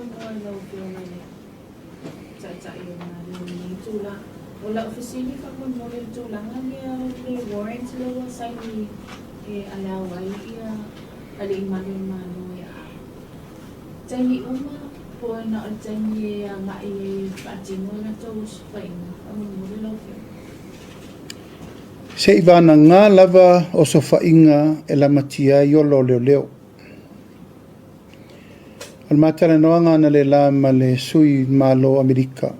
avanoa i lau Afioga i le Taitai o le Malo i lenei itula. O lau fesili faamolemole i le tulaga lea o le warrant lea ua saini e allow ai ia alii malu o le Malo e aao. Taimi uma po o na o le taimi e agai ai e faatino a latou osofaiga faamolemole lau Afioga. Seivagana lava osofaiga e lamatia ai ola o leoleo. O le ma talanoaga analeila ma le sui Malo o Amerika,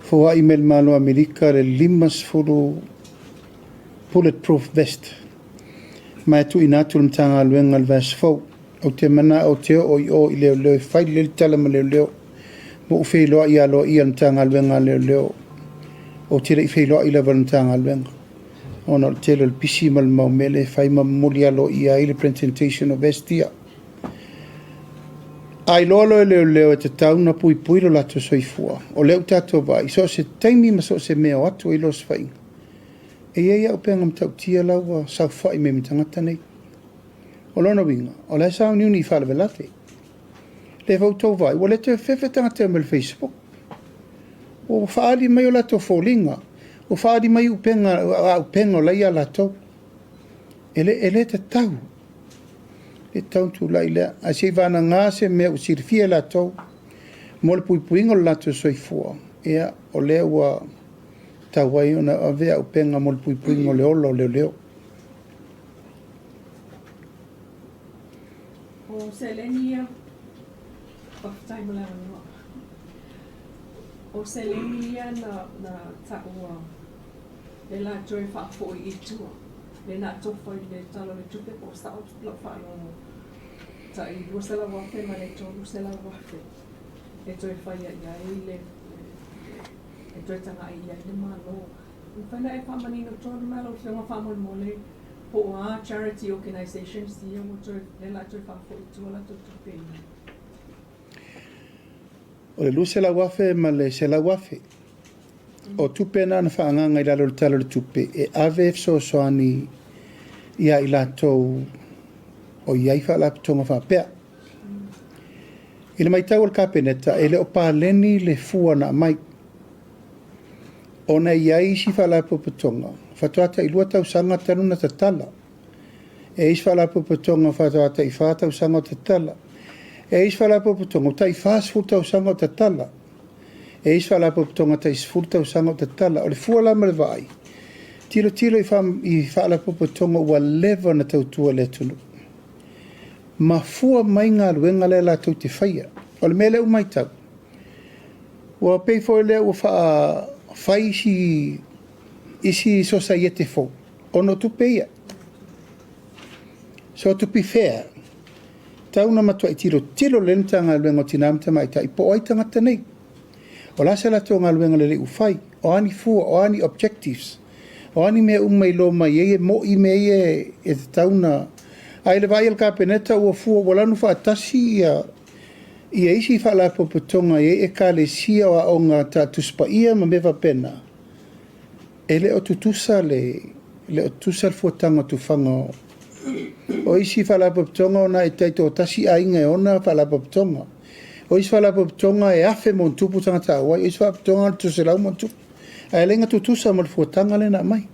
foai mai le Malo o Amerika le 50 bulletproof vest ma e tuuina atu i le Matagaluega i le vaiaso fou. Ou te manao ou te oo i o i leoleo e fai lelei le tala ma leoleo ma ou feiloai aloaia i le Matagaluega a Leoleo. Ou te le i feiloai lava i le Matagaluega ona o le tele o le pisi ma le mau mea lea e fai ma momoli aloaia ai le presentation o vest ia. A iloa loa e leoleo e tatau ona puipui lo latou soifua, o lea ua tatou vaai, so o se taimi ma so o se mea e o atu ai le osofaiga, e i ai auupega matautia la ua saofai mai ma tagata nei. O lona uiga, o la e sauniuni i faalavelave. Lea foi ua outou vaai, ua le toe fefe tagata e omai i le Facebook. Ua faaali mai o latou foliga, ua faaali mai upega, auupega o la e ia latou. E le, e le tatau, e le tatau ona tulai lea. Ae se i vagana se mea ua silafia e latou mo le puipuiga o le latou soifua, ia, o lea ua tatau ai ona ave auupega mo le puipuiga o le ola o leoleo. O seleni ia, faafetai mo le avanoa. O seleni ia na, na taua e latou e faafoi i tua, lea na atofa i le Tala o le Tupe po o sao lau faalogo, tai $200,000 ma le $300,000 e toe faia i ai le, e toe tagai i ai le Malo. E mafai ona e faamanino tonu mai lau Afioga faamolemole po o a charity organizations ia ua toe, lea o le a toe faafoi i tua latou tupe ia. O le $200,000 ma le $100,000 o tupe na na faaagaaga i lalo o le Tala o le Tupe e ave e fesoasoani ia i latou o i ai faalapotopotoga faapea. I le matau a le Kapeneta, e le o paleni le fua na aumai, ona e i ai isi faalapotopotoga faatoa tailua tausaga talu ona tatala. E i ai isi faalapotopotoga faatoa tai-4 tausaga o tatala. E i ai isi faalapotopotoga ua tai 40 tausaga o tatala. E i ai isi faalapotopotoga tai 10 tausaga o tatala. O le fua la ma le vaai, tilotilo i faalapotopotoga ua leva ona tautua i le atunuu, ma fua mai galuega lea latou te faia. O le mea lea ua matau, ua pei foi lea ua faafai isi sosaiete fou ona o tupe ia. So to be fair, tau na matuai tilotilo lelei le Matagaluega o Tina ma Tamaitai po o ai tagata nei. O le a se latou galuega lelei ua fai, o a ni fua, o a ni objectives, o a ni mea uma i iloa mai ai e moi mea ia e tatau ona. Ae i le vaai a le Kapeneta ua fua ua lanu faatasi ia isi faalapotopotoga e i ai ekalesia o aoga Tusi Paia ma mea faapena, e le o tutusa le le o tutusa le fuataga o tufaga o isi faalapotopotoga ona e taitoatasi aiga e ona faalapotopotoga. O isi faalapotopotoga e 1,000+ tagata auai, o isi faalapotopotoga e 100+, ae le tutusa ma le fuataga lea na aumai.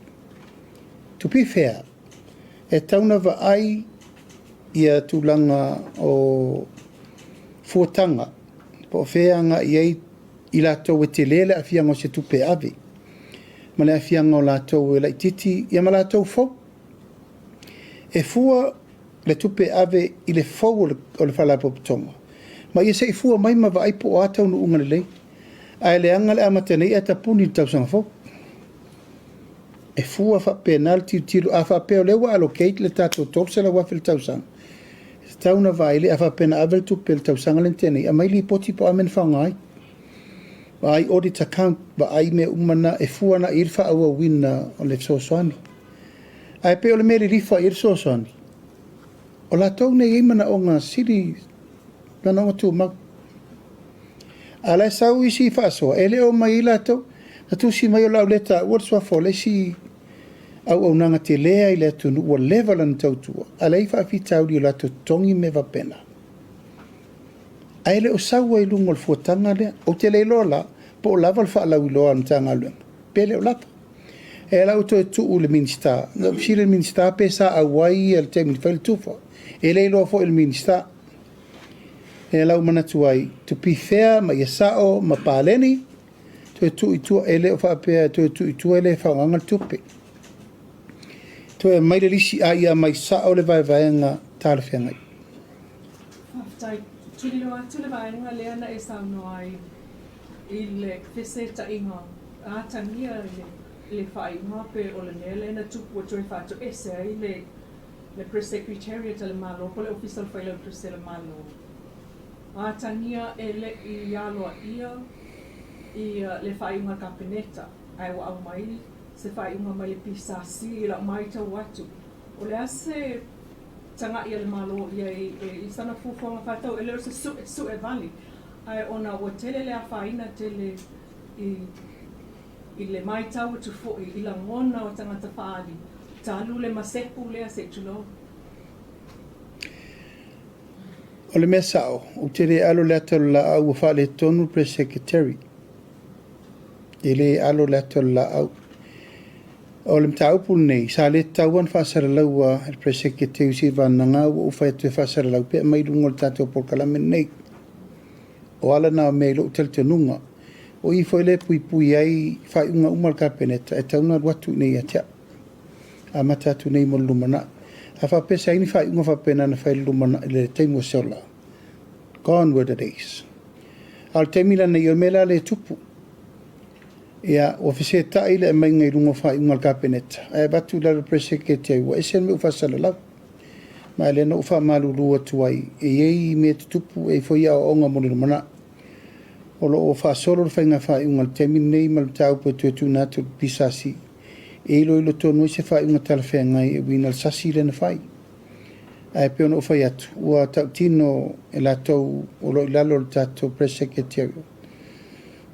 To be fair, e tatau ona vaai ia tulaga o fuataga po o fea e agai i ai i latou e tele le aafiaga o se tupe ave, ma le aafiaga o latou e laitiiti ia ma latou fou. E fua le tupe ave i le fou o le faalapotopotoga, ma ia se i fua mai ma vaai po o a taunuuga lelei. Ae leaga le amata nei ae tapuni i le tausaga fou. E fua faapena le tilotilo. A faapea o lea ua allocate le tatou $300,000 i le tausaga, e tatau ona vaai lelei. A faapea na ave le tupe i le tausaga lea na tea nei, aumai lipoti po o a mea na faaaoga ai. Vaai audit account, vaai mea uma na e fua agai i ai le faaauauina o le fesoasoani. Ae pei o le mea e lilifa i ai le fesoasoani, o latou nei e i ai manaoga sili, manaoga tumau. A o la e sau isi faasoa, e le o omai ai latou. Na tusi mai o le a ou le taua le suafa o le isi auaunaga tele lava i le atunuu ua leva lana tautua, a o la e i ai faafitauli i o latou totogi ma mea faapena. Ae le o sau ai i luga o le fuataga lea. Ou te le iloa la, po o lava le faalauiloa a le Matagaluega, pe le o lava. E ala ou toe tuu i le Minisita, na ou fesili i le Minisita pe sa auai ia i le taimi na fai le tufa. E le iloa foi e le Minisita. E ala ou manatu ai, to be fair ma ia sao ma paleni, toe tuu i tua, e le o faapea e toe tuu i tua e le faaaogaina le tupe. Toe aumai le lisi a ia aumai sao le vaevaega talafeagai. Faafetai. Tuliloa atu le vaega lea na e saunoa ai i le fesetaiga atagia i le faaiuga pe o le mea lea na tupu ua toe faatoese ai le le Press Secretariat a le Malo po o le Ofisa o le Failautusi a le Malo. Atagia e le i aloaia ia le faaiuga a le Kapeneta ae ua aumai se faaiuga mai le PSC i lau maitau atu. O le a se tagai a le Malo i ai i sana fuafuaga faatau, e le o se suesuevale, ae ona ua tele le afaina tele i i le maitau atu foi i lagona o tagata faaali talu le masepu lea se i tulou. O le mea sao, ou te le alo i le ata o le laau ua faaletonu le Press Secretary. E le alo i le ata o le laau. O le mataupu lenei, sa le tatau lava ona faasalalaua e le Press Secretary seiavagana ua ou fai atu e faasalalau pe aumai i luga o le tatou polokalame lenei. O ala na o mea i lou talitonuga, o i foi lea e puipui ai faaiuga uma a le Kapeneta e tatau ona alu atu i inei ia te au. Amata atu nei mo le lumanai. A faapea sa i ai ni faaiuga faapena na fai i le lumanai i le taimi ua sola, gone were the days. A o le taimi la nei, o le mea la lea e tupu, Ia, ua fesetai le aumaiga i luga o faaiuga a le Kapeneta, ae avatu i lalo i le Press Secretary, ua ese le mea ua faasalalau. Ma lea na ou faamalulu atu ai, e i ai mea tutupu, e i ai foi aoaoga mo le lumanai. O lo o faasolo le faiga faaiuga i le taimi lenei ma le mataupu e toe tuuina atu i le PSC, e iloilo tonu ai se faaiuga talafeagai e uiga i le sasi lea na fai. Ae pei ona ou fai atu, ua tautino e latou o lo o i lalo o le tatou Press Secretarial,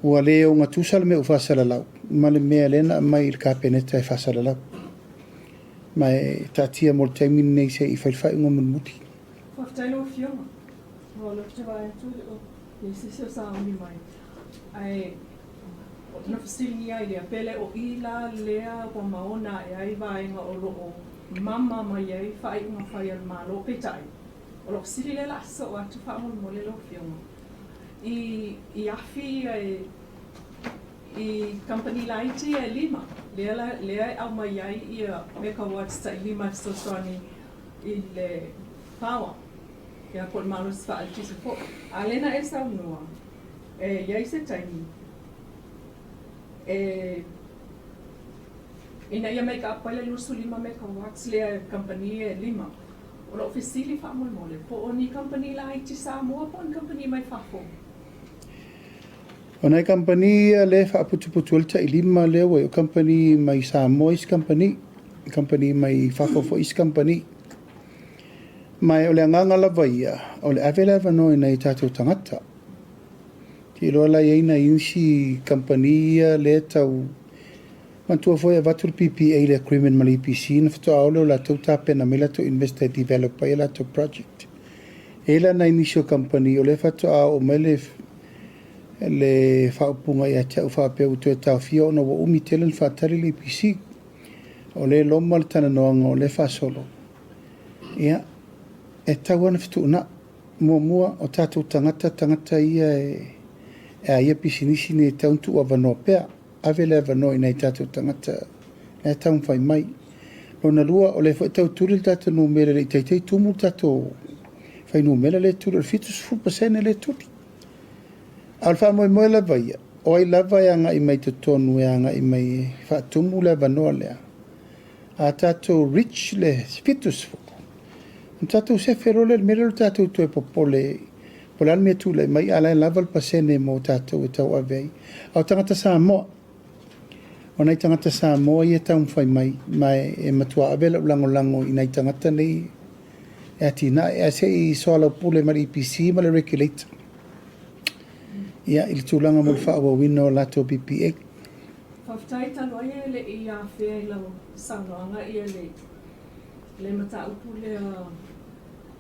Ua le ogatusa le mea ua faasalalau ma le mea lea na aumai i le Kapeneta e faasalalau. Ma e taatia mo le taimi lenei se i fai le faaiuga mulimuli. Faafetai lau Afioga. Ua ou te vaai atu e le o i ai se isi o sauni mai. Ae na fesiligia ai lea, pe le o i la lea ua maona ae ai vaega o lo o mama mai ai faaiuga fai a le Malo. Peitai, o lau fesili lea o le a sosoo atu faamolemole lau Afioga. I i afi ia e i kamupani laiti ia e lima, lea la lea e aumai ai ia megawatts tai lima e fesoasoani i le power, ia po o le malosi faaeletise foi. A lea na e saunoa, e i ai se taimi e ina ia make up ai le 25 megawatts lea e kamupani ia e lima. O lou fesili faamolemole, po o ni kamupani laiti Samoa po o ni kamupani mai fafo? O nai kamupani ia lea e faaputuputu ai le tailima lea ua i, o kamupani mai Samoa isi kamupani, kamupani mai fafo foi isi kamupani. Ma o le agaga lava ia, o le ave le avanoa i nai o tatou tagata. Ou te iloa la e i ai nai isi kamupani ia lea e tau Manatua foi e avatu le PPA i le agreement ma le EPC ona faatoa oo lea o latou tapena mai latou investor e develop ai a latou project. E i ai la nai nisi o kamupani o lea faatoa oo mai le le faaupuga ia te au faapea ua toe taofia ona ua umi tele ona faatali le EPC. O lea e loma le talanoaga o lea e faasolo. Ia, e tatau lava ona fetuunai. Muamua, o tatou tagata, tagata ia e a ia pisinisi nei e tatau ona tuuavanoa pea. Ave le avanoa i nai tatou tagata la e taumafai mai. Lona lua, o lea foi e tau tuli le tatou numera e le i taitai tumu le tatou fuainumera lea e tuli, o le 70% lea e tuli. A o le faamoemoe lava ia, o ai lava e agai mai totonu e agai mai e faatumu le avanoa lea, a tatou reach le 70, ona tatou sefe loa lea i le mea lea o le tatou toe popole po o le a le mea e tulai mai, a o la e lava le pasene mo tatou e tauave ai. A o tagata Samoa, o nai tagata Samoa ia e taumafai mai, ma e matua ave lau lagolago i nai tagata nei e atinae, ae se i soalaupule ma le EPC ma le Regulator ia, i le tulaga mo le faaauauina o latou PPA. Faafetai talu ai e le i afea i lau saunoaga ia le mataupu lea.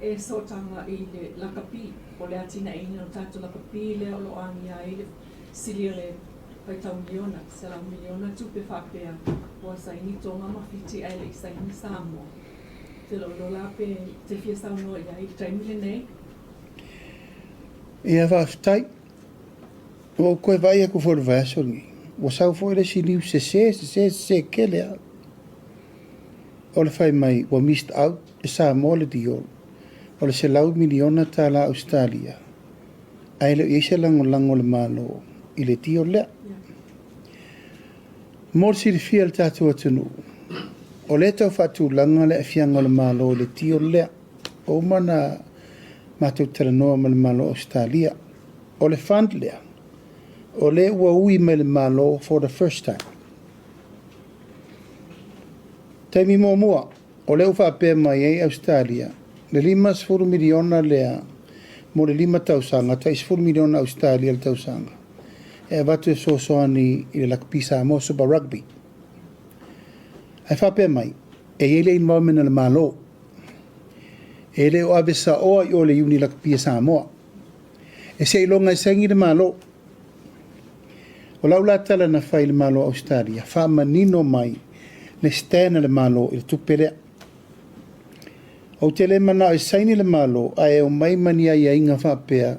E sootaga i le lakapi, o le atinaeina o le tatou lakapi lea o lo o agia ai le sili o le faitau miliona, 100 miliona tupe faapea ua saini Toga ma Fiti ae le i saini Samoa. Ou te le o iloa la pe te fia saunoa i ai i le taimi lenei. Ia faafetai. Ua ou toe vaai atu foi i le vaiaso lenei, ua sau foi le isi news sese, sese, sese tele lava. O le fai mai ua missed out e Samoa le deal o le $100 miliona Ausetalia, ae le o i ai se lagolago a le Malo i le deal lea. Mo le silafia e le tatou atunuu, o lea e tau faatulaga le aafiaga o le Malo i le deal lea. Ua uma ona matou talanoa ma le Malo o Ausetalia. O le fund lea, o lea ua ui mai le Malo for the first time. Taimi muamua, o lea ua faapea mai ai Ausetalia, le 50 miliona lea mo le 5 tausaga, tai 10 miliona Ausetalia le tausaga, e avatu e fesoasoani i le Lakapi Samoa Super Rugby. Ae faapea mai, e i ai le involvement a le Malo. E le o ave saoa i o le Iuni Lakapi a Samoa. E seiloga e saini le Malo. O lau la tala na fai i le Malo o Ausetalia, faamanino mai le stand a le Malo i le tupe lea. Ou te le manao e saini le Malo ae omai ma ni aiaiga faapea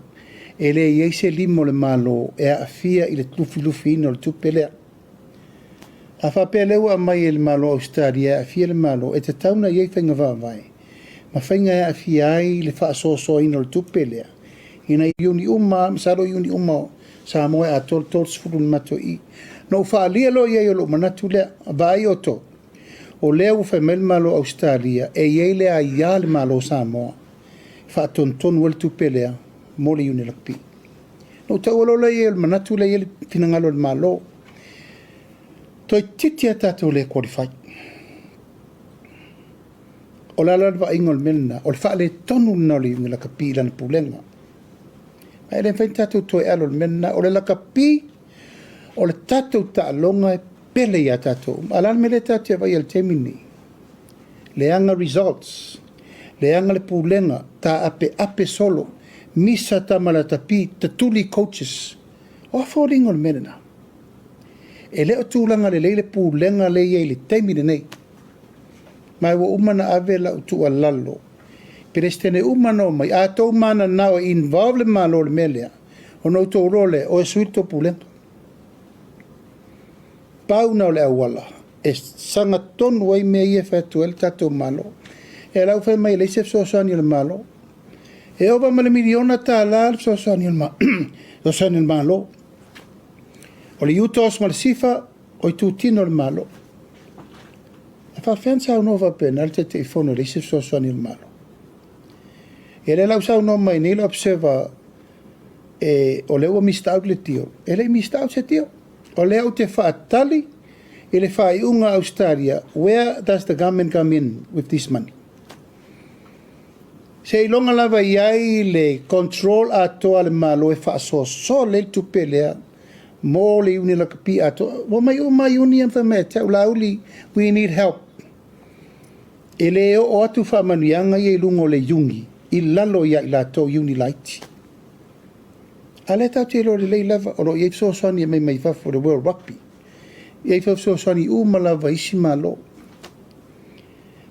e le i ai se lima o le Malo e aafia i le lufilufiina o le tupe lea. A faapea lea ua aumai e le Malo o Ausetalia e aafia le Malo, e tatau ona i ai faiga faavae ma faiga e aafia ai le faasoasoaina o le tupe lea ina iuni uma, masalo iuni uma o Samoa e atoa le 30 na matou i. Na ou faaalia loa i ai o lou manatu lea, vaai outou, o lea ua fai mai le Malo o Ausetalia e i ai le aia le Malo o Samoa e faatonutonu ai le tupe lea mo le Iuni Lakapi. Na ou taua loa lea i ai o le manatu lea e i ai le finagalo o le Malo. Toeitiiti a tatou le qualify. O le a la le vaaiga o le mea lena? O le faaletonu lena o le Iuni Lakapi i lana pulega. Ae le mafai ona tatou toe alo i le mea lena. O le lakapi, o le tatou taaloga e pele ia tatou uma. A o le a le mea lea tatou te vaai i le taimi lenei? Leaga results, leaga le pulega, taapeape solo, misa tama latapi, tatuli coaches. O a foliga o le mea lena? E le o tulaga lelei le pulega lea e i ai i le taimi lenei. Ma ua uma ona ave lau tuualalo. Peresetene uma na omai, a outou mananao e involve le Malo i le mea lea, ona outou iloa lea, o e sui le tou pulega. Pau na o le auala e sagatonu ai mea ia e fai atu ai le tatou Malo. E lau fai mai e leai se fesoasoani a le Malo. E ova ma le $1 miliona le fesoasoani a le Malo. O le UTOS ma le SIFA o itutino o le Malo. E faafefea ona saunoa faapena le Taitaifono e leai se fesoasoani a le Malo? Ia lea la ua saunoa mai nei le Observer e, o lea ua missed out le deal. E le i missed out se deal. O lea ou te faatali i le faaiuga a Australia, where does the government come in with this money? Seiloga lava i ai le control atoa a le Malo e faasoasoa lelei le tupe lea mo le Iuni Lakapi atoa. Ua mai uma iuni ia ma fai mai ia te au, Laauli, we need help. E le oo atu faamanuiaga ia i luga o le iuni, i lalo ia i latou iuni laiti. A lea tatou te iloa lelei lava, o lo o i ai fesoasoani e mai fafo le World Rugby. E i ai fesoasoani uma lava i isi Malo.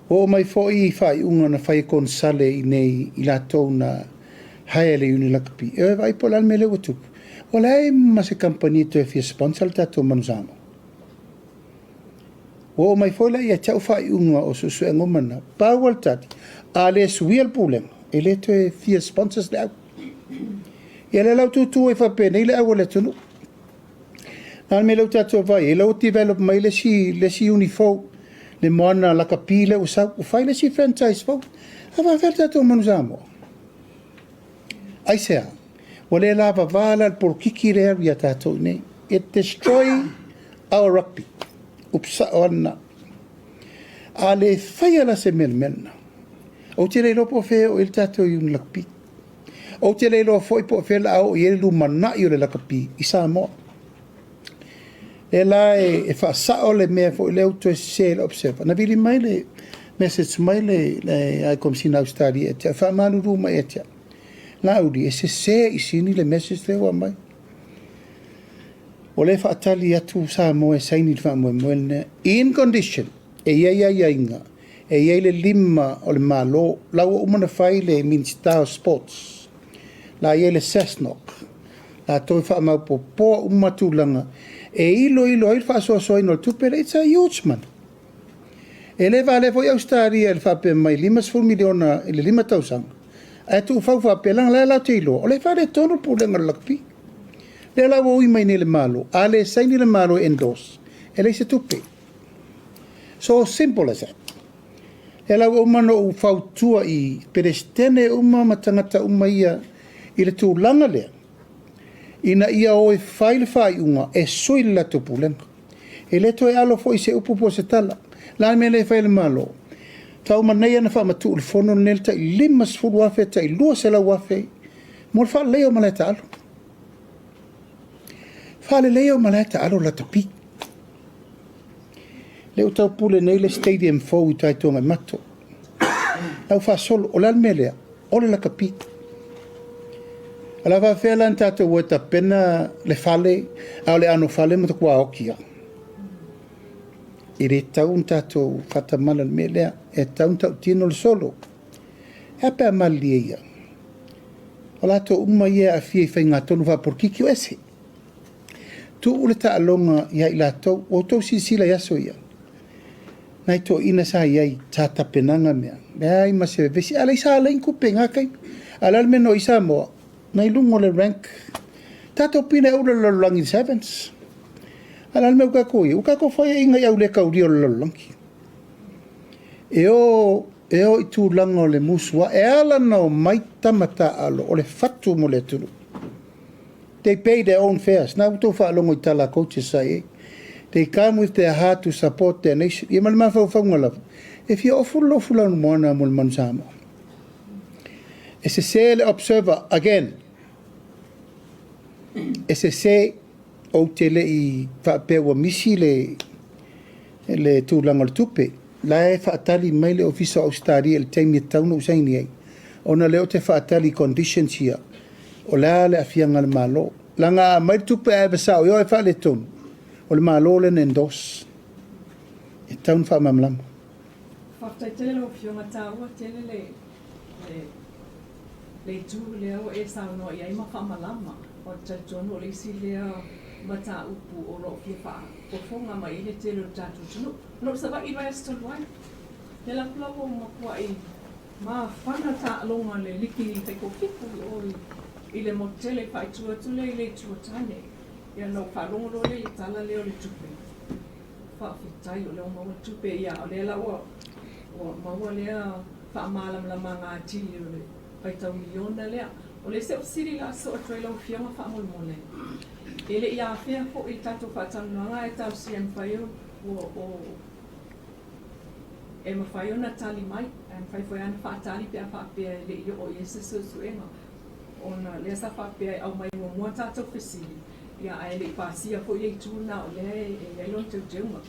Ua oo mai foi i faaiuga na fai e konesale i nei i latou na hire le Iuni Lakapi. E vaai po o le a le mea lea ua tupu. Ua leai ma se kamupani e toe fia sponsor le tatou Manu Samoa. Ua oo mai foi la ia te au faaiuga o suesuega uma na. Pau o le tali, a le suia le pulega, e le toe fia sponsors le au. Ia lea la ua tutu ai faapenei le au o le atunuu. Na le mea lea ua tatou vaai ai, la ua develop mai le isi iuni fou, le Moana Lakapi lea ua sau, ua fai le isi franchise fou. A faafefea le tatou Manu Samoa? Aisea? Ua le lavava la le polokiki lea alu ia tatou i nei. It destroy our rugby. Upu sao lava. A le faia la se mea le mea lena, ou te le iloa po o fea e oo i ai le tatou Iuni Lakapi. Ou te le iloa foi po o fea o le a oo i ai le lumanai o le lakapi i Samoa. Lea la e faasao le mea foi lea ua toe sese le Observer. Na vili mai le Message mai le le Komesina Ausetalia ia te au, faamalulu mai ia te au. Laauli, e sese i sini le message lea ua aumai. O lea e faatali atu Samoa e saini le faamoemoe lenei. In condition, e i ai aiaiga, e i ai le lima o le Malo, la ua uma ona fai le Minisita o Sports, la i ai le SASNOC, latou e faamaopoopoa uma tulaga e iloilo ai le faasoasoaina o le tupe lea. It's a huge money. E le valea foi Ausetalia i le faapea mai $50 miliona i le 5 tausaga, ae tuufau faapea, leaga o la e latou te iloa, o lea e faaletonu le pulega o le lakapi. Lea la ua ui mai nei i le Malo, a le saini le Malo e endorse, e leai se tupe. So simple as that. Lea la ua uma ona ou fautua i Peresetene uma ma tagata uma ia i le tulaga lea, ina ia o e fai le faaiuga e sui le latou pulega. E le toe alo foi i se upu po o se tala. O le a le mea lea e fai e le Malo? Tau manaia ona faamatuu i le fono lenei le tai $50,000, tai $200,000 mo le faaleleia o malae taalo. Faaleleia o malae taalo lakapi. Lea ua taupule nei le stadium fou i tai i Tuanaimato. La ua faasolo. O le a le mea lea? O le lakapi. O le a faafefea la ona tatou o e tapena le fale, a o le anofale e matuā oti lava. E le tatau ona tatou faatamala i le mea lea. E tatau ona tautino le solo. E a pe a malilie ia? O latou uma ia e aafia i faigatonu faapolokiki o ese. Tuu le taaloga ia i latou. Ua outou silasila i aso ia? Nai toeaiina sa i ai, sa tapenaga mea. Leai ma se vevesi. A leai sa leai ni tupe i na taimi. A o le a le mea na oo i ai Samoa? Na i luga o le rank. Tatou pine ula i le lalolagi i le sevens. A o le a le mea ua tatou i ai? Ua tatou faiaina i aulekaulia o le lalolagi. E o, e o i tulaga o le musuai. E ala ona omai tama taaalo, o le fatu mo le atunuu. They pay their own fares. Na ua outou faalogo i tala a coaches sa i ai. They come with their heart to support their nation. Ia ma le mafaufauga lava, e fia ofu le lofu lanumoana mo le manu Samoa. E sese le observer again. E sese ou te le i faapea ua misi le le tulaga o le tupe. La e faatali mai le Ofisa o Ausetalia i le taimi e tatau ona ou saini ai, ona o lea ou te faatali i conditions ia, o le a le aafiaga a le Malo. Leaga a aumai le tupe ae ave sao i o ae faaletonu, o le Malo lea na endorse. E tatau ona faamalamalama. Faafetai tele lau Afioga, taua tele le le itu lea ua e saunoa i ai ma faamalama. Ou te talitonu o le isi lea mataupu o lo o fia faafofoga mai ai le tele o le tatou atunuu. Na ou Savaii i le vaiaso talu ai, lea la kula ua matuai mafana taaloga le liki faikofiku i o i le motu tele i faaitu atu lea i le itu o Tane. Ia na ou faalogo loa lea i le tala lea o le tupe. Faafetai o lea ua maua le tupe, ia o lea la ua maua lea faamalamalamaga atili o le faitau miliona lea. O le isi au fesili la soo atu ai lau Afioga faamolemole, e le i afea foi i le tatou faatalanoaga ae talosia e mafai o e mafai ona tali mai, ae mafai foi lava ona faatali pe a faapea e le i oo i ai se suesuega, ona lea sa faapea e aumai muamua tatou fesili, ia ae le i pasia foi le itu lena o lea e i ai lona teuteuga.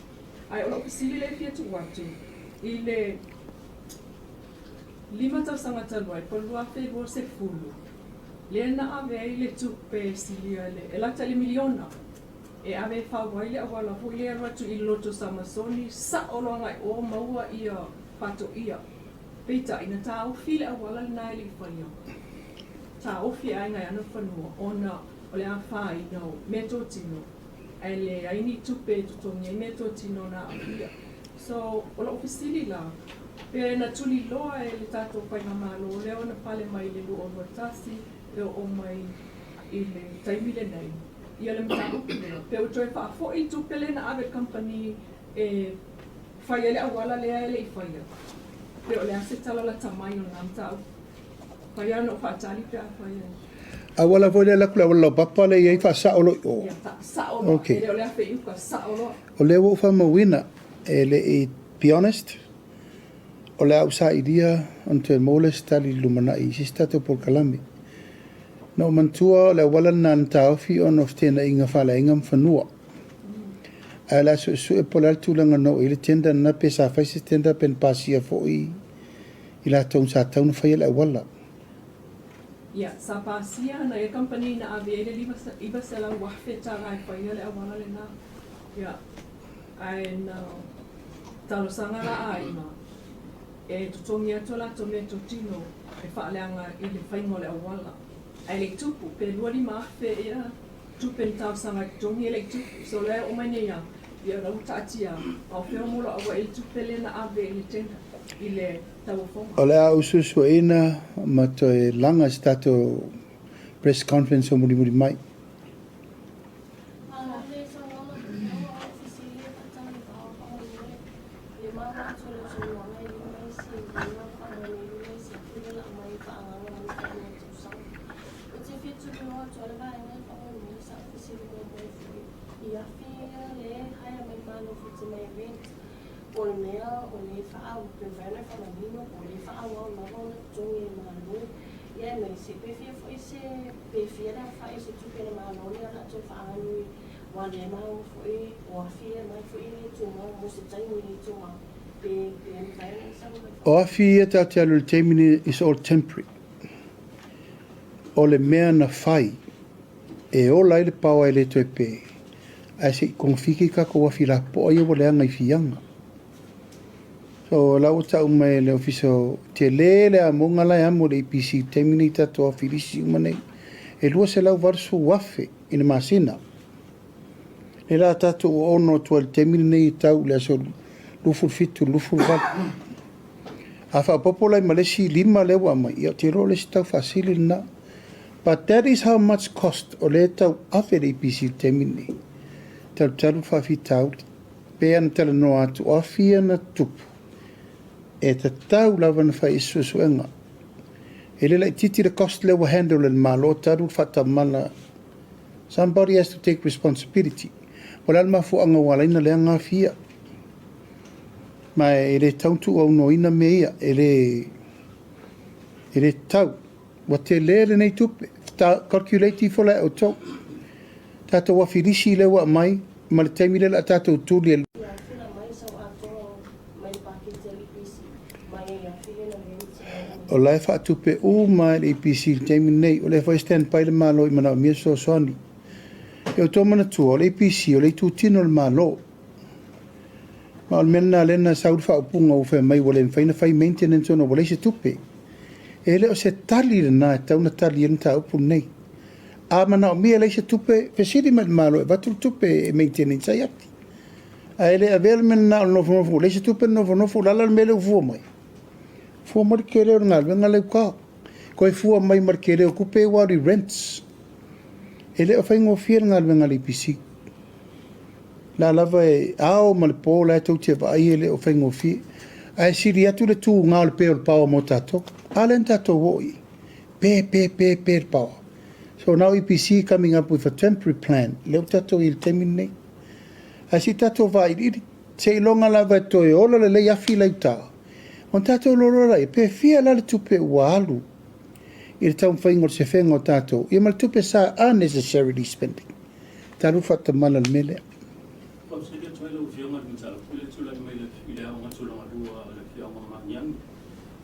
Ae o lau fesili lea e fia tuu atu i le 5 tausaga talu ai, po o le 2020, lea na ave ai le tupe e silia i le, e lata i le miliona e ave e fau ai le auala foi lea e alu atu i le Loto Samasoni, sao loa agai o maua ia Faatoia. Peitai, na taofi le auala lena e le i faia. Taofi e aiga e ana fanua ona o le afaina o meatotino ae leai ni tupe e totogi ai meatotino na aafia. So, o lou fesili la, pe na tuliloa e le tatou Faigamalo lea ona pale mai i le 2021 e oo mai i le taimi lenei ia le mataupu lea, pe ua toe faafoi le tupe lea na ave i le kamupani e fai ai le auala lea e le i faia, pe o le a se tala lata mai o lena mataupu. Fai lava ona ou faatali pe a fai ai. Auala foi lea alu atu i le auala laupapa lea e i ai faasao loa i o. Ia, faasao loa. Okay. E le o le afe i uka, sao loa. O lea ua ou faamauina, e le i, be honest, o le a ou sailia ona toe maua lea o se tali i le lumanai i se isi tatou polokalame. Na ou manatua o le auala lena na taofi ona o feteenaiga faaleaiga ma fanua. Ae o le a suesue po o le a le tulaga na oo i ai le tender lena pe sa fai se tender pe na pasia foi i latou sa tatau ona faia le auala. Ia, sa pasia ana ia kamupani na ave ai le $900,000 e faia le auala lena. Ia, ae na talosaga la aiga e totogi atu a latou meatotino e faaleaga i le faiga o le auala. Ae le i tupu, pe $25,000 ea tupe na talosaga e totogi e le i tupu. So o lea e oo mai nei lava, ia o la ua taatia, a o fea o moloaua ai le tupe lea na ave i le tender, i le tauofoga. O le a ou suesueina ma toe laga i se tatou press conference o mulimuli mai. O afi ia tatou te alu i le taimi lenei is all temporary. O le mea na fai e ola ai le paoa e le toe pe, ae se i togafiti tatou afi lapopoa ia ua leaga i Fiaga. So o la ua tau mai e le Ofisa o tele le amoga la e amo i le EPC i le taimi lenei i tatou afi lisi uma nei. E $280,000 i le masina. Lea la tatou ua ono atu ai i le taimi lenei e tau i le aso 27 i le 28. A faaopoopo la i ma le isi 5 lea ua aumai, ia ou te iloa o le isi tau faasili lena. But that is how much cost o lea e tau ave le EPC i le taimi lenei. Talutalu le faafitauli. Pei ona talanoa atu, o afi ia na tutupu, e tatau lava ona fai i ai se suesuega. E le laitiiti le cost lea ua handle e le Malo talu le faatamala. Somebody has to take responsibility. O le a le mafuaaga ua ala ai ona leaga afi ia? Ma e le tatau ona tuuaunoaina mea ia, e le, e le tatau. Ua tele lenei tupe, calculate ifo la e outou. Tatou afi lisi lea ua aumai ma le taimi lea o le a tatou tuli e O la e faatupe uma lava e le EPC i le taimi lenei. O lea foi e stand by le Malo i manaomia fesoasoani. Ia outou manatua, o le EPC o le itutino o le Malo. Ma o le mea lena lea na sau le faaupuga ua fai mai ua le mafai ona fai maintenance ona ua leai se tupe. E le o se tali lena e tatau ona tali ai le mataupu lenei. A manaomia e leai se tupe, fesili mai i le Malo e avatu le tupe e maintenance ai afi. Ae le avea le mea lena o le nofonofo ua leai se tupe nofonofo, o le a la le mea lea ua fua mai? Fua mai le tele o le galuega la e i uta. Toe fua mai ma le tele o tupe ia ua alu i rents. E le o faigofie le galuega a le EPC. O la lava e ao ma le po la e tou te vaai e le o faigofie. Ae sili atu le tuga o le pe o le paoa mo tatou. A lea na tatou oo i i. Pe, pe, pe, pe le paoa. So now EPC coming up with a temporary plan. Lea ua tatou i ai i le taimi lenei. Ae se i tatou vailiili, seiloga lava e toe ola lelei afi la i uta, ona tatou iloa loa lea, pe fia la le tupe ua alu i le taumafaiga o le sefega o tatou, ia ma le tupe sa unnecessarily spending. Talu faatamala le mea lea. Faafesili atu ai lau Afioga i le mataupu lea e tulai mai i le aoga tulagalua a le Afioaga o Magiagi.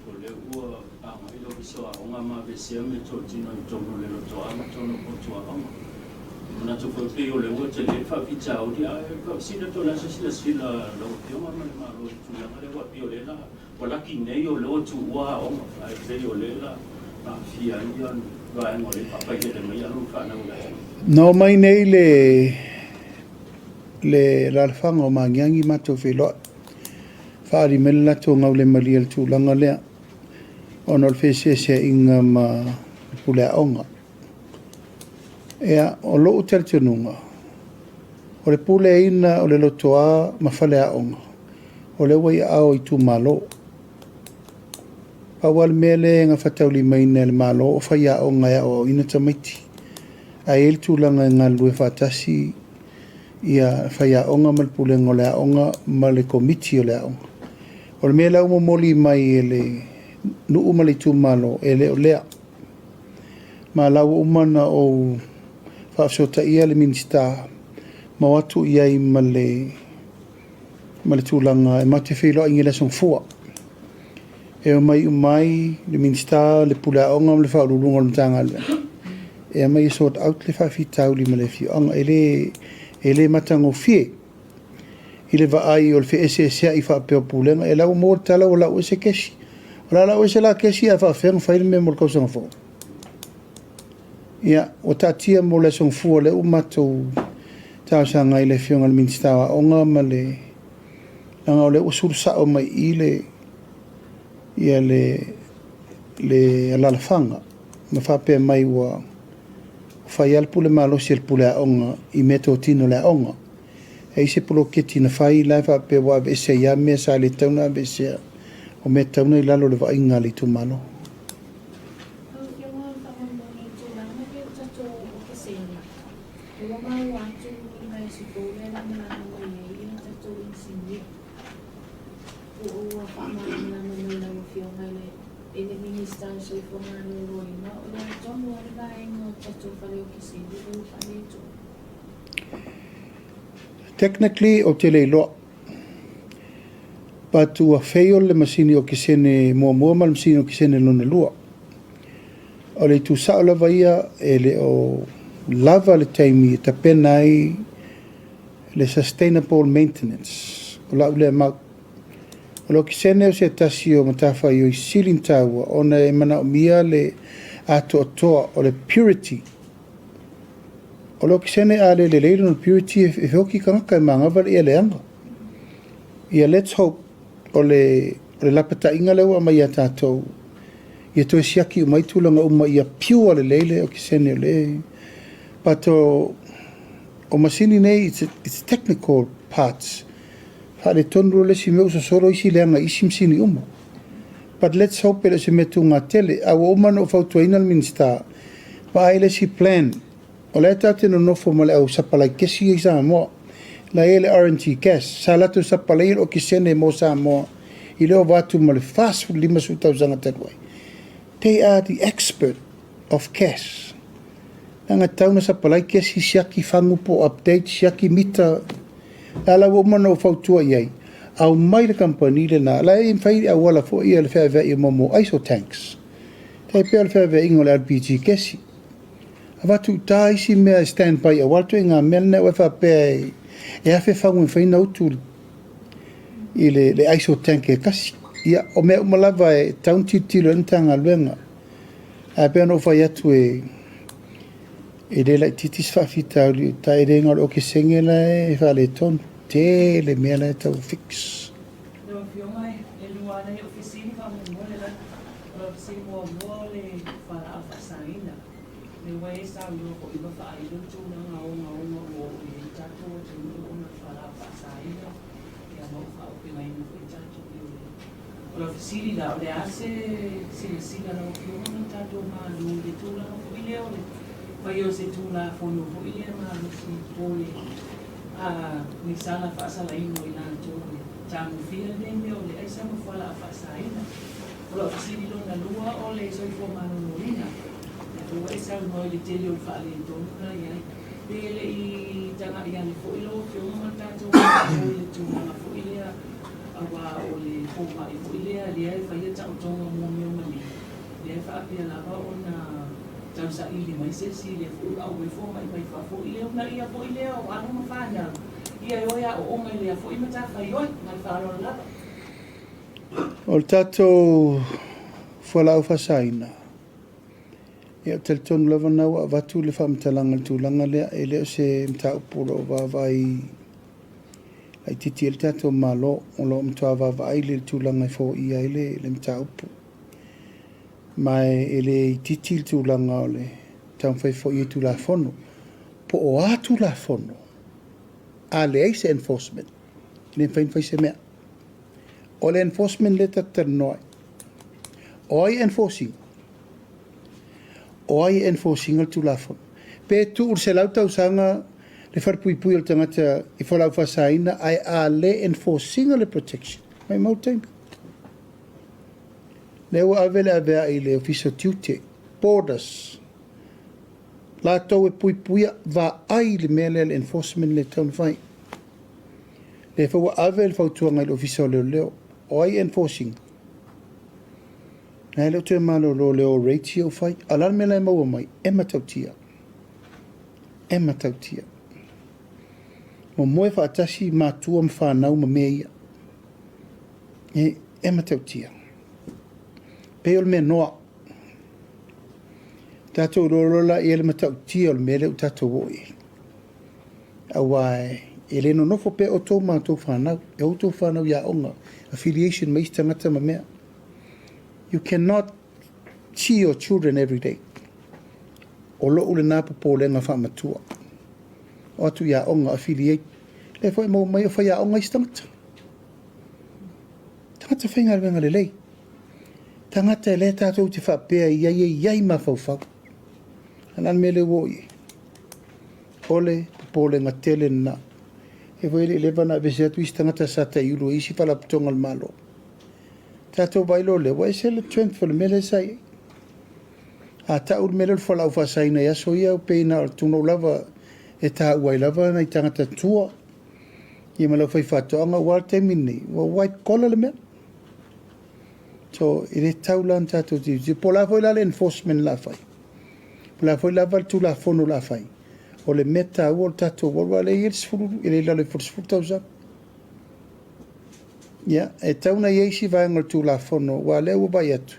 O lea ua agai le Ofisa o Aoga ma aveesea meatotino i totonu o le lotoa ma totonu o potu aoga. E manatu foi pei o lea ua tele le faafitauli, ae faafesili atu o le a se silasila a lau Afioga ma le Malo i le tulaga lea aua pei o lea la ua laki nei o lea ua tuua aoga, ae pei o lea la aafia ai le vaega o lea e faapailele mai alo ma fanau a le atunuu. Na omai nei le le alaalafaga o Magiagi matou feiloai, faaali mai le latou gaulemalie i le tulaga lea ona o le feeseeseaiga ma le pule aoga. Ia, o lou talitonuga, o le puleaina o le lotoa ma faleaoga, o lea ua i aao o itumalo. Pau lava le mea lea e gafataulimaina e le Malo o faiaoga e aoaoina tamaiti, ae i ai le tulaga e galulue faatasi ia faiaoga ma le pulega o le aoga ma le komiti o le aoga. O le mea la ua momoli mai e le nuu ma le itumalo, e le o lea. Ma la ua uma ona ou faafesootaia le Minisita Ma o atu i ai ma le ma le tulaga e matou te feiloai i le Aso Gafua. E omai uma ai le Minisita, le Pule Aoga ma le Faauluuluga o le Matagaluega e aumai e sort out le faafitauli ma le afioaga. E le, e le matagofie i le vaai o le feeseesea'i faapea o Pulega, e la ua maua le tala ua lau ese kesi. O le a lau ese la kesi ae faafefea ona fai le mea mo le tausaga fou? Ia, ua taatia mo le Aso Gafua lea ua matou talosaga ai i le Afioga i le Minisita o Aoga ma le leaga o lea ua sulu sao mai i i le ia le le alalafaga ma faapea mai ua fai lava le pule malosi a le pule aoga i meatotino o le aoga. E i ai se poloketi na fai la e faapea ua aveese ai lava mea sa le tatau ona aveesea, o mea tatau ona i lalo o le vaaiga a le itumalo. Lau Afioga faamolemole i tulaga ia o tatou okesene, ua maua atu i vaiaso fou lea lagalaga mai ai ia tatou inisinia. Ua ua faamalamalama mai lau Afioga i le i le Minisita o le Soifua Maloloina o le a tonu lava le vaega o tatou fale okesene lea ua faaletonu. Technically ou te le iloa. But ua fail le masini okesene muamua ma le masini okesene lona lua. O le itu sao lava ia, e le o lava le taimi e tapena ai le sustainable maintenance. O lau lea mau. O le okesene o se tasi o matafaioi sili ona taua ona e manaomia le atoatoa o le purity. O le okesene a le lelei lona purity e feoki tagata e manava le ia leaga. Ia let's hope o le o le lapataiga lea ua aumai ia tatou ia toe siaki uma ai tulaga uma ia pure lelei le okesene o le but o o masini nei it's, it's technical parts faaletonu loa le isi mea ua sosolo isi leaga i isi masini uma. But let's hope e le o se mea tuga tele. A ua uma ona ou fautuaina le Minisita, vaai le isi plan. O la e tatou te nonofo ma le au sapalai kesi ia i Samoa. La e i ai le RNG gas. Sa latou sapalaia le okesene mo Samoa i le ova atu ma le 40 50 tausaga talu ai. They are the expert of gas. Leaga e tatau ona sapalai kesi, siaki fagu po o update, siaki mita. La la ua uma ona ou fautua i ai, aumai le kamupani lena, la e mafai auala foi ia le feaveai o mo iso tanks. Tai pei o le feaveaiga o le LPG kesi. Avatu i uta isi mea e stand by aua le ituaiga mea lena ua e faapea e afe fagu e mafai ona utu i le, le iso tank e tasi. Ia, o mea uma lava e tatau ona tilotilo i ai le Matagaluega. Ae pei ona ou fai atu e E le laitiiti se faafitauli i uta, e le na o le okesene la e faaletonu, tele mea la e tau fix. Lau Afioga, e lua ana i ou fesili faamolemole la. O lau fesili muamua o le fualaau faasaina. Lea ua e saunoa foi ma faailo le tulaga ogaoga ua oo i ai le tatou atunuu ona o le fualaau faasaina, ia ma ua faaopegaina foi tatou leoleo. O lau fesili la, o le a se silasila a lau Afioga ma le tatou Malo i le tulaga foi lea o le faia o se Tulafono foi lea malosi po le ni sala faasalaina o i latou e tagofia lenei mea o le aisa ma fualaau faasaina. O lau fesili lona lua o le soifua maloloina, lea foi ua e saunoa i le tele o le faaletonu la e i ai. Pe le i tagai ane foi lau Afioga ma le tatou Malo i le tulaga foi lea aua o le fomai foi lea lea e faia taotoga mo mea o maliu, lea e faapea lava ona tausaili mai se isi lea foi ua auai fomai mai fafo ia uunaia foi lea o alo ma fanau ia e o e aooga i lea foi matafaioi. Ma le faaaloalo lava. O le tatou fualaau faasaina, ia ou te talitonu lava na ua avatu le faamatalaga i le tulaga lea, e le o se mataupu o lo o vaavaai laitiiti ai le tatou Malo, o lo o matua vaavaai le tulaga e foia ai le, le mataupu. Ma e, e le itiiti le tulaga o le taumafai foi i Tulafono. Po o a Tulafono, a leai se enforcement, e le mafai ona fai se mea. O le enforcement lea tatou te talanoa ai. O ai e enforce ina? O ai e enforce ina le Tulafono? Pe tuu i le 100 tausaga le falepuipui o le tagata i fualaau faasaina ae a le enforce ina le protection, maumau le taimi. Lea ua ave le aveai i le Ofisa o Tiute, Borders. Latou e puipuia, vaai le mea lea le enforcement lea e tatau ona fai. Lea foi ua ave le fautuaga i le Ofisa o Leoleo, o ai e enforce ina? Ae le o toe malolo le o rates ia ua fai. A o le a le mea la e maua mai? E matautia. E matautia. Momoe faatasi matua ma fanau ma mea ia. E, e matautia. Pei o le mea noa. Tatou iloa loa la i ai le matautia o le mea lea ua tatou oo i ai. Aua e le nonofo pea outou ma outou fanau, e o outou fanau i aoga, affiliation ma isi tagata ma mea. You cannot see your children every day. O lou lena popolega faamatua. O atu i aoga, affiliate. Lea foi e maua mai o faiaoga isi tagata. Tagata faigaluega lelei. Tagata e lea tatou te faapea i ai e i ai mafaufau. A o le a le mea lea ua oo i ai? O le popolega tele lena. E foi e le i leva ona aveese atu isi tagata sa taiulu e isi faalapotopotoga a le Malo. Tatou vaai loa lea, ua ese le trend o le mea lea sa i ai. A tau le mea lea o le fualaau faasaina i aso ia, pei na o le tunou lava e taua ai lava nai tagata tua ia ma le aufaifaatoaga, aua o le taimi lenei, ua white collar le mea. So, e le tatau la ona tatou tilotilo. Po o le a foi la le enforcement o le a fai, po o le a foi lava le Tulafono o le a fai, o le mea taua o le tatou aua o lea e i ai le 10, e le i lalo ifo o le 10 tausaga. Ia, e tatau ona i ai isi vaega o le Tulafono, aua o lea ua vaai atu,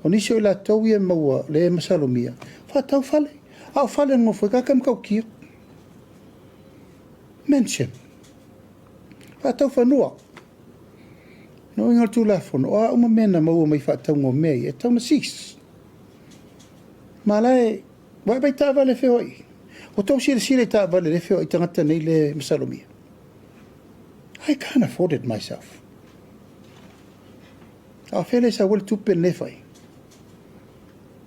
o nisi o i latou ia e maua, lea e masalomia, faatau fale, a o fale e nonofo ai tagata e matautia. Mansion. Faatau fanua. O le uiga o le Tulafono, o a uma mea na maua mai faatauga o mea ia, e tatau ona cease. Ma la e, ua e vaai i taavale e feoai? Ua tou silasila i taavale lea e feoai tagata nei lea e masalomia? I can't afford it myself. A o fea lea e sau ai le tupe lenei e fai?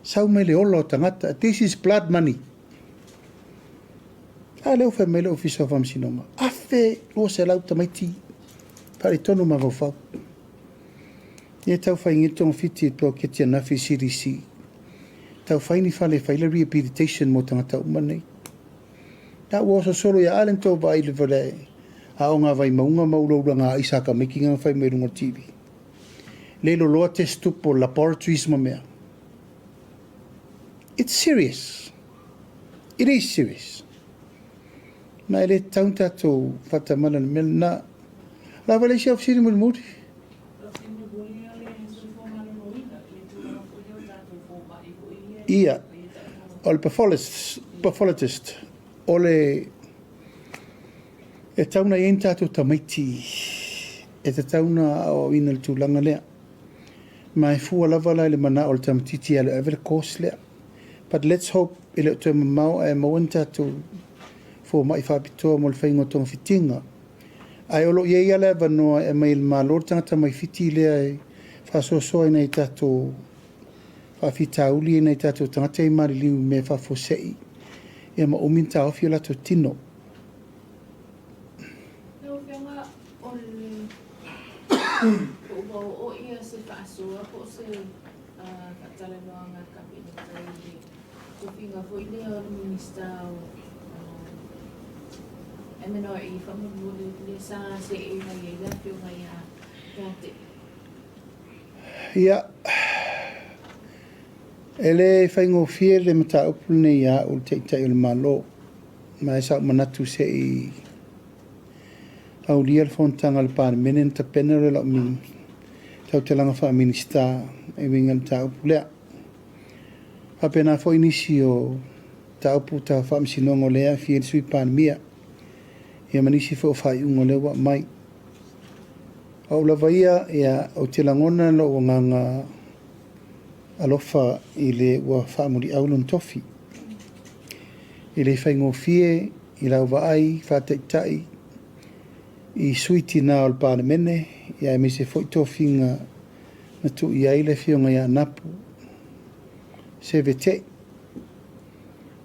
Sau mai le ola o tagata. This is blood money. A lea ua fai mai le Ofisa o Faamasinoga, 1200 tamaiti faaletonu mafaufau. Ia tau fai nei togafiti i le poloketi ananafi i CDC. Tau fai ni fale e fai le rehabilitation mo tagata uma nei. La ua oso solo ia ale tou vaai i le aoga a Vaimauga ma ulaulaga a Isaka Making na fai mai i luga o le TV. Le loloa test tupu o laboratories ma mea. It's serious. It is serious. Ma e le tatau ona tatou faatamala i le mea lena. Lava le isi au fesili mulimuli. Ia, o le pathologist, o le e tatau ona i ai ni tatou tamaiti e tatau ona aoaoina i le tulaga lea. Ma e fua lava la i le manao o le tamaitiiti e alu e ave le course lea. But let's hope e le o toe mamao ae maua ni tatou fomai faapitoa mo le faiga o togafitiga. Ae o lo o i ai lava le avanoa e aumai e le Malo le tagata mai Fiti lea e faasoasoa i nai tatou faafitauli i nai tatou tagata ia maliliu i mea faafuasei ia ma umi ona taofi o latou tino. Lau Afioga, o le po ua oo ia se faasoa po o se faatalanoaga a le Kapeneta i le tofiga foi lea o le Minista o MNRE faamolemole lea sa seei mai ai le Afioga ia Tate. Ia, e le faigofie le mataupu lenei ia au le Taitai o le Malo, ma e sa ou manatu se i aulia le fonotaga a le Palemene ona tapena lea o lau tautalaga faa-Minisita e uiga i le mataupu lea. Faapena foi nisi o mataupu tau faamasinoga o lea e aafia ai le Sui Palemia, ia ma nisi foi o faaiuga o lea ua aumai. O au lava ia, ia, ou te lagona lou agaga alofa i le ua faamuliau lona tofi. E le faigofie i lau vaai faataitai i sui tina o le Palemene, ia aemaise foi tofiga na tuu i ai le Afioga ia Anapu Sevete.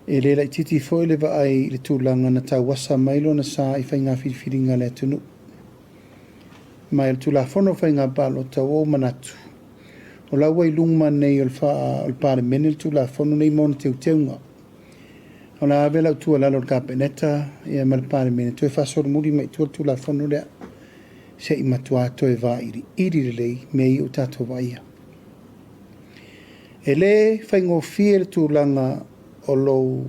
E le laitiiti foi le vaai i le tulaga na tauasa mai lona sa i faiga filifiliga a le atunuu. Ma i le Tulafono o Faiga Palota, ua ou manatu, o la ua i luma nei o le Palemene le Tulafono nei ma ona teuteuga. O le a ave lau tuualalo i le Kapeneta ia ma le Palemene toe faasolomuli mai i tua le Tulafono lea se i matuā toe vailiili lelei mea ia ua tatou vaaia. E le faigofie le tulaga o lou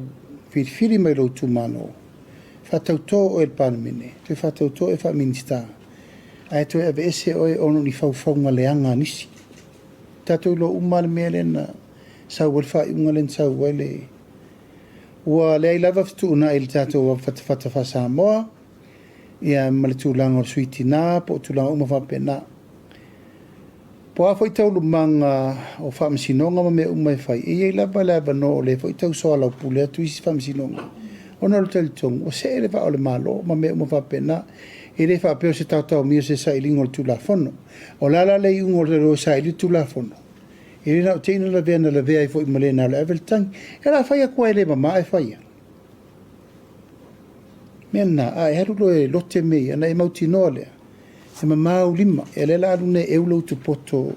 filifili mai lou itumalo, faatauto oe i le Palemene, toe faatauto oe faa-Minisita, ae toe aveese oe ona o ni faufauga leaga a nisi. Tatou iloa uma lava le mea lea na sau ai le faaiuga lea na sau ai le... Ua leai lava fetuunai i le tatou avafatafata faa-Samoa, ia ma le tulaga o le sui tina po o tulaga uma faapena. Po o a foi taualumaga o faamasinoga ma mea uma e fai, e i ai lava le avanoa o lea foi e tau soalaupule atu isi faamasinoga, ona o le talitonu ua see le vaa o le Malo ma mea uma faapena. E le faapea o se taotaomia o se sailiga o le Tulafono. O le a la le iuga o le o e saili le Tulafono? E le na o te i na lavea na lavea ai foi ma le na o le ave le tagi. E la fai atu lava e le mama ae fai ia. Mea lena, a e alu loa e lote mea ia, ona e mautinoa lea, e mama ou lima. Ia lea la alu nei e eu lou tupoto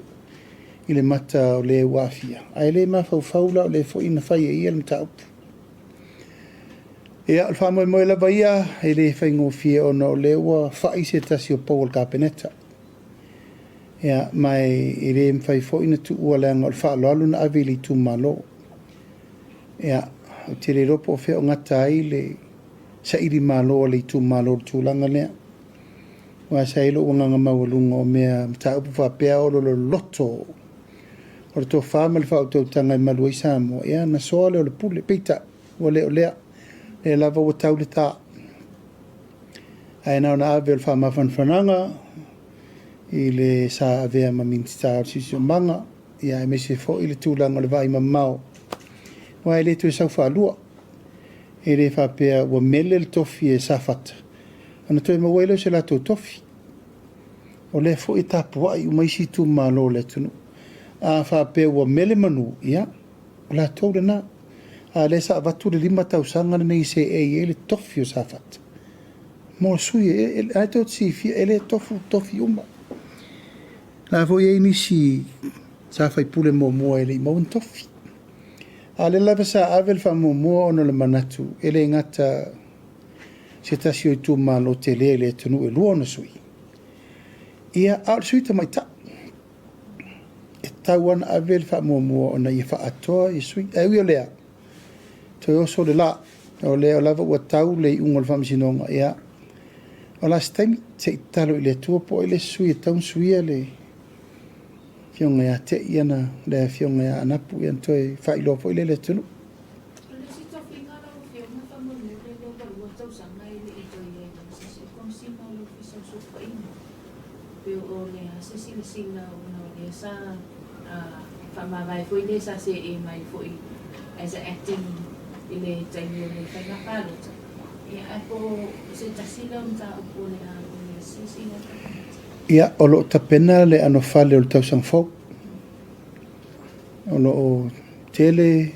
i le mata o le ua aafia, ae le mafaufau la o le foi na fai e ia le mataupu. Ia, o le faamoemoe lava ia, e le faigofie ona o lea ua fai se tasi o pou o le Kapeneta. Ia, ma e le mafai foi ona tuua leaga o le faaaloalo na ave i le itumalo. Ia, ou te le iloa po o fea o gata ai le saili malo a le itumalo i le tulaga lea. Aua sa i ai lou agaga maualuga o mea mataupu faapea o le loloto o le tofa ma le faautautaga e malu ai Samoa, ia na soa lea o le pule. Peitai, ua le o lea. Lea lava ua tau le ta. Ae na ona ave o le faamafanafanaga i le sa avea ma Minisita o le Siosiomaga, ia aemaise foi le tulaga o le vaai mamao, aua e le toe sau faalua. E le faapea ua mele le tofi e Safata, ona toe maua ai lea o se latou tofi. O lea foi e tapuai uma isi itumalo o le atunuu. A faapea ua mele manu, ia, o latou lena. A o lea sa avatu le 5 tausaga lenei e seei ai le tofi o Safata. Mo sui, e, tou te silafia, e le tofu tofi uma. La foi e i ai nisi sa faipule muamua e le i maua ni tofi. A o lea lava sa ave le faamuamua ona o le manatu e le gata se tasi o itumalo tele i le atunuu e lua ona sui, ia, a o le sui tamaitai. E tatau lava ona ave le faamuamua ona ia faaatoa ia sui. Ae ui o lea, toe oso le la, o lea lava ua tau le iuga o le faamasinoga, ia, o le a se taimi, se i tatalo i le Atua po o ai le isi sui e tatau ona suia le afioga ia Tei ana, le afioga ia Anapu, ia ona toe faailoa foi lea i le atunuu. O le isi tofiga lau Afioga faamolemole lea ua lua tausaga e le i toe i ai ma se isi Komesina o le Ofisa o Sulufaiga. Pe o le a se silasila ona o lea sa faamavae foi le sa seei mai foi as a acting i le taimi o le faiga palota, ia ae po o se tasi lea o mataupu o le a o le silasila le Kapeneta. Ia, o lo o tapena le anofale o le tausaga fou. O lo o tele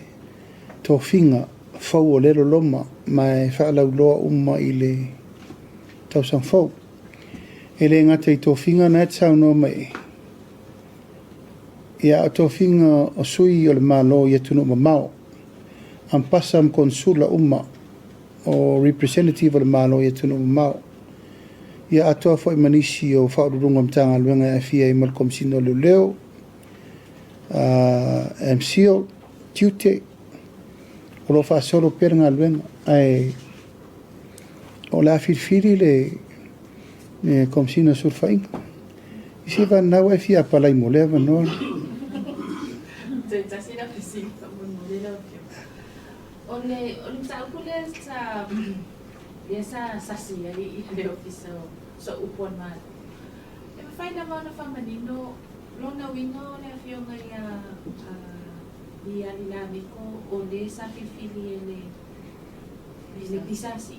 tofiga fou o lea loloma ma e faalauiloa uma i le tausaga fou. E le gata i tofiga na e te saunoa mai ai, ia a o tofiga o sui o le Malo i atunuu mamao, ampasa ma konsula uma o representative o le Malo i atunuu mamao, ia atoa foi ma nisi o faauluuluga o Matagaluega e aafia ai ma le Komesina o Leoleo, MCIL, Tiute, o lo o faasolo pea le galuega, ae o le a filifili le Komesina o Sulufaiga. I se vanau e fia apalai mo lea avanoa. Toe tasi lau fesili faamolemole lau Afioga. O le o le mataupu lea sa lea sa sasi ai i le Ofisa o Sooupu a le Malo, e mafai lava ona faamanino lona uiga o le Afioga ia Liali Lameko o le sa filifili e le le PSC,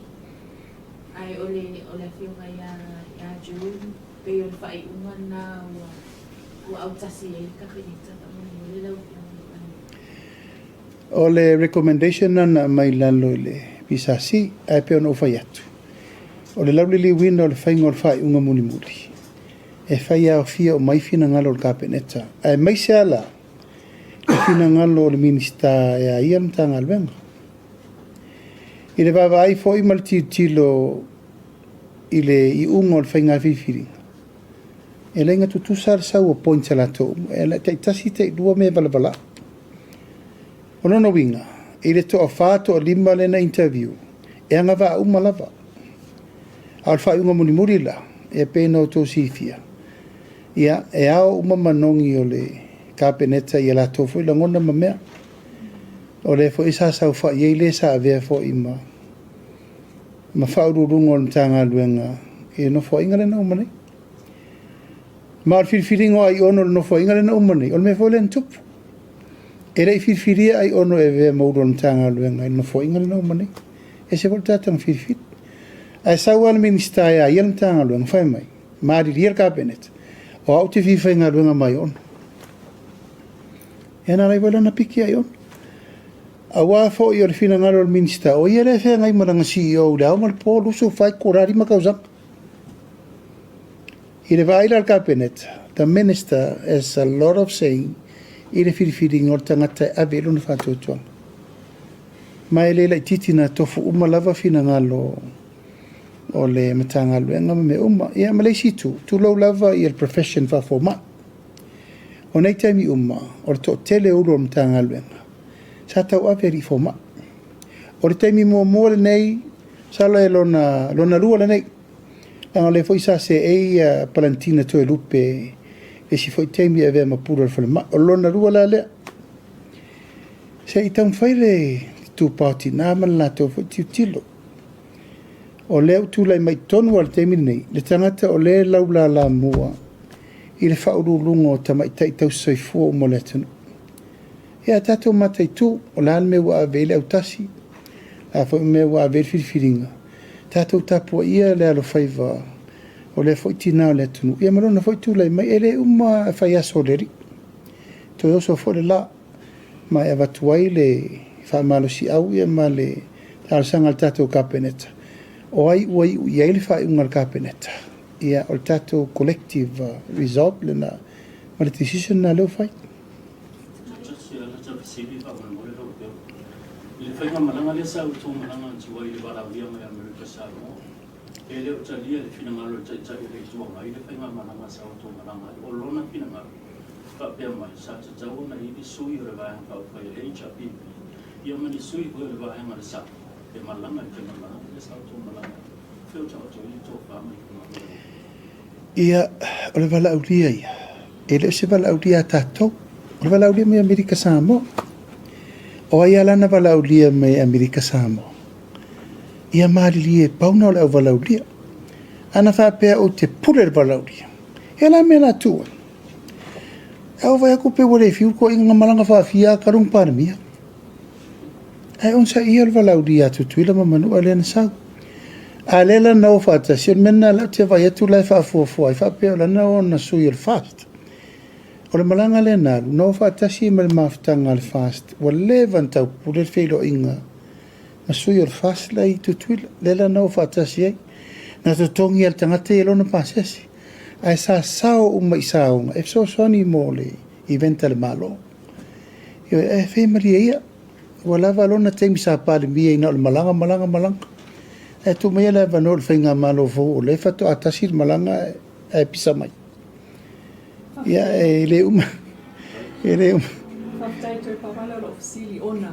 ae o le o le Afioga ia ia June pei o le faaiuga lena ua ua autasi ai le Kapeneta faamolemole lau Afioga i le Palemia. O le recommendation lena na aumai i lalo i le PSC, ae pei ona ou fai atu, o le lauliliuina o le faiga o le faaiuga mulimuli, e fai aofia uma ai finagalo o le Kapeneta, aemaise lava la le finagalo o le Minisita e a ia le Matagaluega. I le vaavaai foi ma le tilotilo i le iuga o le faiga filifiliga, e le tutusa le sau o points a latou uma, e taitasi tailua mea valavalao. O lona uiga, i le toafa toalima lea na interview, e agavaa uma lava. A o le faaiuga mulimuli la, e pei ona outou silafia, ia, e ao uma manogi o le Kapeneta i a latou foi lagona ma mea. O lea foi sa saofai ai le sa avea foi ma faauluuluga o le Matagaluega i le nofoaiga lea na uma nei. Ma o le filifiliga o Aiono i le nofoaiga lea na uma nei, o le mea foi lea na tupu. E le i filifilia Aiono e avea ma ulu o le Matagaluega i le nofoaiga lea na uma nei. E ese foi le tagata na filifili. Ae sau lava le Minisita e a ia le Matagaluega, fai mai, malilie le Kapeneta, o au ou te fia faigaluega ma Aiono. Ia na ala ai foi la ona piki Aiono. Aua foi o le finagalo o le Minisita, o ia lea e feagai ma lana CEO i le ao ma le po, 24 itula, 5 tausaga. I le vaai la a le Kapeneta, the Minister has a lot of saying i le filifiliga o le tagata e ave i lona faatuatuaga. Ma e le laitiiti na tofu uma lava finagalo o le Matagaluega ma mea uma. Ia ma le isi itu, tulou lava ia le profession faafomai. O nei taimi uma, o le toatele o ulu o le Matagaluega, sa tauave alii fomai. O le taimi muamua lenei, masalo e lona lua lenei, leaga o lea foi sa seei Palantina Toelupe i le isi foi taimi e avea ma pule o le falemai. O lona lua la lea, se i taumafai le itupa o tina ma le latou foi tilotilo. O lea ua tulai mai i totonu lava i le taimi lenei, le tagata o lea e laulalamua i le faauluuluga o tamaitai tausisoifua uma o le atunuu. Ia tatou mataitu, o le a le mea ua ave i ai le autasi, o le a foi le mea ua ave i ai le filifiliga, tatou tapuaia le alofaiva o lea foi tina o le atunuu, ia ma lona foi tulai mai. E le uma fai aso o le alii, toe oso foi le la, ma e avatu ai le faamalosiau ia ma le talosaga a le tatou Kapeneta, o ai ua iu i ai le faaiuga a le Kapeneta, ia o le tatou collective result lena ma le decision lena lea ua fai. Tasi lava ta fesili faamolemole lau Afioga. I le faigamalaga lea sa outou malaga atu ai i le valaaulia mai Amerika Samoa, e le o talia e le finagalo o le Taitai o le Itu Agai le faigamalaga sa outou malaga ai. O lona finagalo, faapea mai, sa tatau ona i ai ni sui o le Vaega Faaupufai a le HRPP, ia ma ni sui foi o le Vaega a le SUPP e malaga i le faigamalaga lea sa outou malaga ai. Fea o taoto ai le tofa ma le finagalo o lau Afioga? Ia, o le valaaulia ia, e le o se valaaulia a tatou, o le valaaulia mai Amerika Samoa. O ai lava lana valaaulia mai Amerika Samoa? Ia malilie, pau na o le au valaaulia. Ana faapea ou te pule i le valaaulia, ia la mea la tuu ai. Ae ua vaai atu pei ua le fiu le toeaina na malaga faafia a talu ona Palemia. Ae onosaia o le valaaulia a Tutuila ma Manua lea na sau. A o lea la na o faatasi, o le mea lena o lea ou te vaai atu la e faafuafua ai faapea o lana ona sui o le FAST. O le malaga lea na alu, na o faatasi ma le mafutaga a le FAST, ua leva ona taupule le feiloaiga ma sui o le FAST la i Tutuila, lea la na o faatasi ai. Na totogi e le tagata ia lona pasese, ae sa sao uma i saoga e fesoasoani mo le event a le Malo. Ioe, ae fai malie ia, ua lava lona taimi sa Palemia ina o le malaga, malaga, malaga. Ae tuu maia le avanoa i le faigamalo fou o lea faatoa tasi le malaga ae pisa mai. Ia, e le uma, e le uma. Faafetai Toepavala o lou fesili ona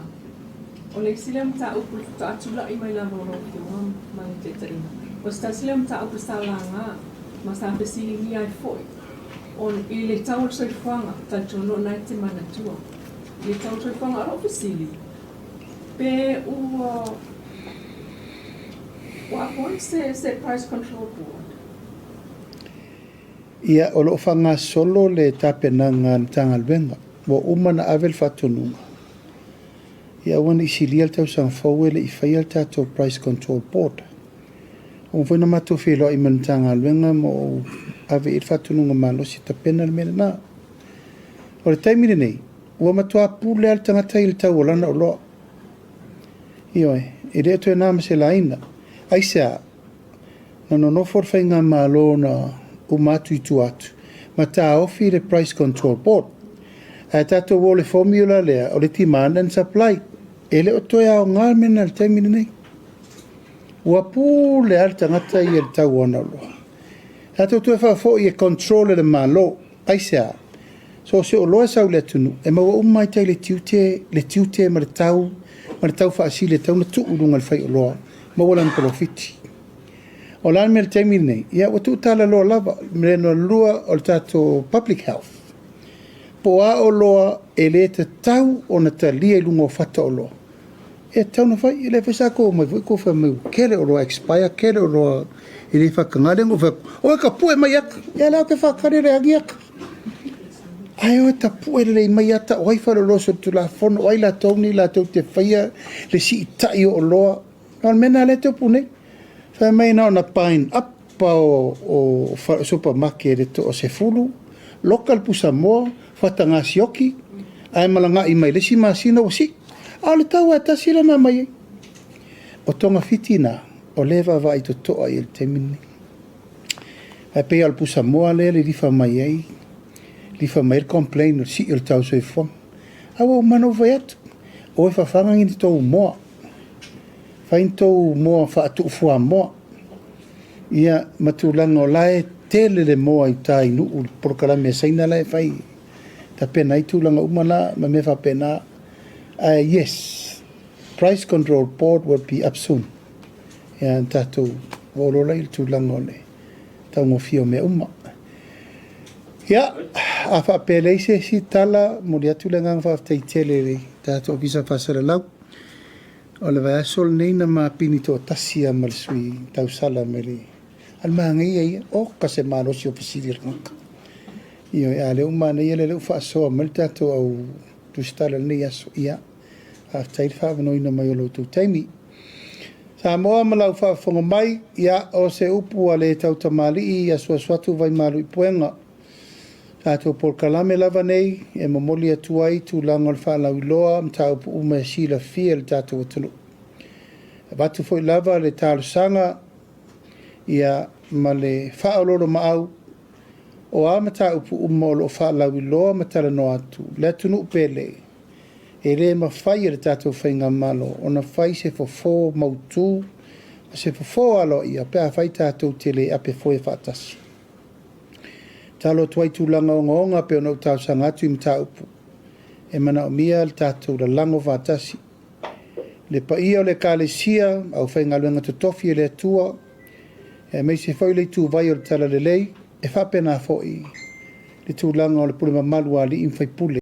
o le isi lea mataupu le faatoa tulai mai lava o lau Afioga ma le taitaiga. O se tasi lea mataupu sa laga ma sa fesiligia ai foi on i le tau o le soifuaga, talitonu o lena e te manatua i le tau o le soifuaga. O lou fesili, pe ua ua appoint se se Price Control Board? Ia, o lo o faagasolo le tapenaga a le Matagaluega. Ua uma ona ave le faatonuga, ia aua ne i silia le tausaga fou e le i faia le tatou Price Control Board. Ua uma foi ona matou feiloai ma le Matagaluega ma ou ave i ai le faatonuga malosi e tapena le mea lena. O le taimi lenei, ua matua pule lava le tagata i le tau o lana oloa. Ioe, e le o toe na ma se laina. Aisea? Na nonofo le faigamalo na uma atu i tua atu ma taofi le Price Control Board. Ae tatou o le formula lea o le demand and supply. E le o toe aoga le mea lena i le taimi lenei. Ua pule lava le tagata ia i le tau o ana oloa. Tatou toe faafoi e control e le Malo. Aisea? So o se oloa e sau i le atunuu, e maua uma lava i tai le tiute, le tiute ma le tau, ma le tau faasili e tatau ona tuu i luga e le faioloa, maua lana polofiti. O le a le mea i le taimi lenei? Ia ua tuutalaloa lava, mea lona lua o le tatou public health. Po o a oloa e le tatau ona talia i luga o fata oloa, e tatau ona fai. O lea foi sa tou omai foi tou fai mai ua tele oloa expire, tele oloa e le faataga. Lea na ou fai atu, o e tapue mai ata. Ia o lea ou te faatali e leai ni ata. Ae o e tapue lelei mai ata o ai faleoloa solitulafono, o ai latou nei latou te faia le siitai o oloa. O le mea lena o lea e tupu nei. Fai mai na ona bind up o supermarket e toa-10, loka le pusamoa, fataga sioki, ae malagai mai le isi masina ua sii. A o le tau lava e tasi lea na aumai ai. O togafiti na, o lea e vaavaai totoa i ai i le taimi lenei. Ae pei lava o le pusamoa lea e lilifa mai ai, lilifa mai ai le complain o le sii o le tau o le soifuaga. Ae ua uma ona ou fai atu, o e fafaga ni tou moa, fai ni tou moa faatuufuamoa, ia ma tulaga o la e tele le moa i uta i Nuu, le polokalame a Saina la e fai, tapena ai tulaga uma na ma mea faapena. Ae yes, Price Control Board will be up soon. Ia, na tatou oo loa la i le tulaga o le taugofie o mea uma. Ia, a faapea e leai se isi tala, momoli atu le agaga faafetai tele i le tatou Ofisa Faasalalau. O le vaiaso lenei na mapini toatasi lava ma le sui tausala mai le a le manaia ia. Oka se malosi o fesili a le tagata. Ioe, a o lea ua manaia lea ua faasoa mai le tatou au tusitala i lenei aso. Ia, faafetai le faaavanoaina mai o lo outou taimi. Samoa ma lau faafofoga mai, ia, o se upu ua le tautamalii i asuasu atu vaimalu i puega. Tatou polokalame lava nei e momoli atu ai tulaga o le faalauiloa mataupu uma e silafia e le tatou atunuu. E avatu foi lava le talosaga ia ma le faaoloolomaau o a mataupu uma o lo o faalauiloa ma talanoa atu le atunuu pele, e le mafai e le tatou faigamalo ona fai se fofo mautu ma se fofo aloaia pe afai tatou te le ape foe faatasi. Tatalo atu ai i tulaga ogaoga pei ona ou talosaga atu i mataupu e manaomia le tatou lalago faatasi. Le paia o le Ekalesia, aufaigaluega totofi e le Atua, aemaise foi le ituvai o le Talalelei, e faapena foi le tulaga o le pule mamalu a alii ma faipule.